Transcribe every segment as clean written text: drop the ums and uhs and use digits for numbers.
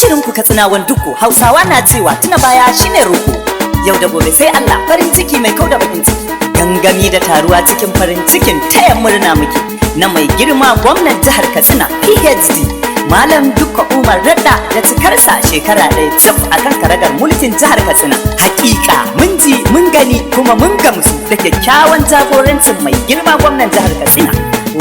Albishirinku Katsinawan Dukku, Hausawa na cewa tuna baya shine roko. Yau da gobe sai Allah, farin ciki mai kauda bakin ciki. Gangami da taruwa cikin farin cikin taya murna muke na mai girma gwamnan jihar Katsina PhD Malam Dukka Umar Radda da cikarsa shekara 1 cif a kan karagar mulkin jihar Katsina. Hakika mun ji, mun gani, kuma mun gamsu da kyakkyawan jagorancin mai girma gwamnan jihar Katsina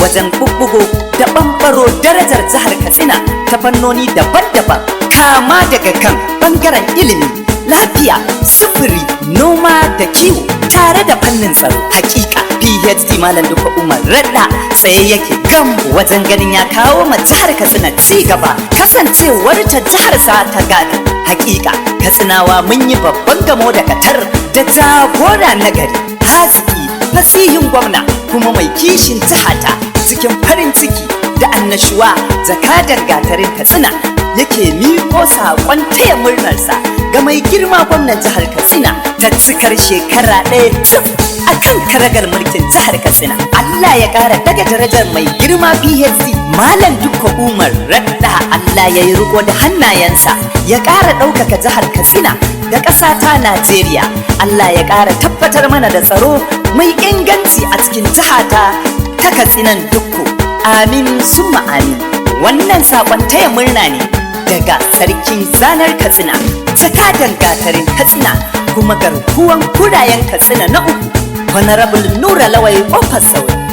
wajen bubbugo da ɓamɓaro darajar jihar Katsina ta fannoni daban-daban, kama daga kan ɓangaren ilimi, lafiya, sufuri, noma da kiwo, tare da fannin tsaro. Hakika PhD Malam Dukka Umar Radda tsaye yake gam wajen ganin ya kawo ma jihar Katsina ci gaba, kasancewar ta jihar sa ta gado. Hakika Katsinawa mun yi babban gamo da katar da jagora nagari, haziki, fasihin gwamna, kuma mai kishin jihata. Cikin farin ciki da annashuwa, jakadan gatarin Katsina yake miƙo saƙon taya murnarsa ga mai girma gwamnan jihar Katsina ta cikar shekara 1 cif a kan karagar mulkin jihar Katsina. Allah ya ƙara daga darajar mai girma PhD Malam Dukka Umar Radda. Allah ya yi riko da hannayensa, ya ƙara ɗaukaka jihar Katsina da ƙasa ta Najeriya. Allah ya ƙara tabbatar mana da tsaro mai inganci a cikin jihata ta Katsinan Dukku. Amin summa amin. Wannan saƙon taya murna ne daga sarkin zanar Katsina, jakadan gatarin Katsina, kuma garkuwan kurayen Katsina na uku, Honorable Nura Lawai Kofar Sauri.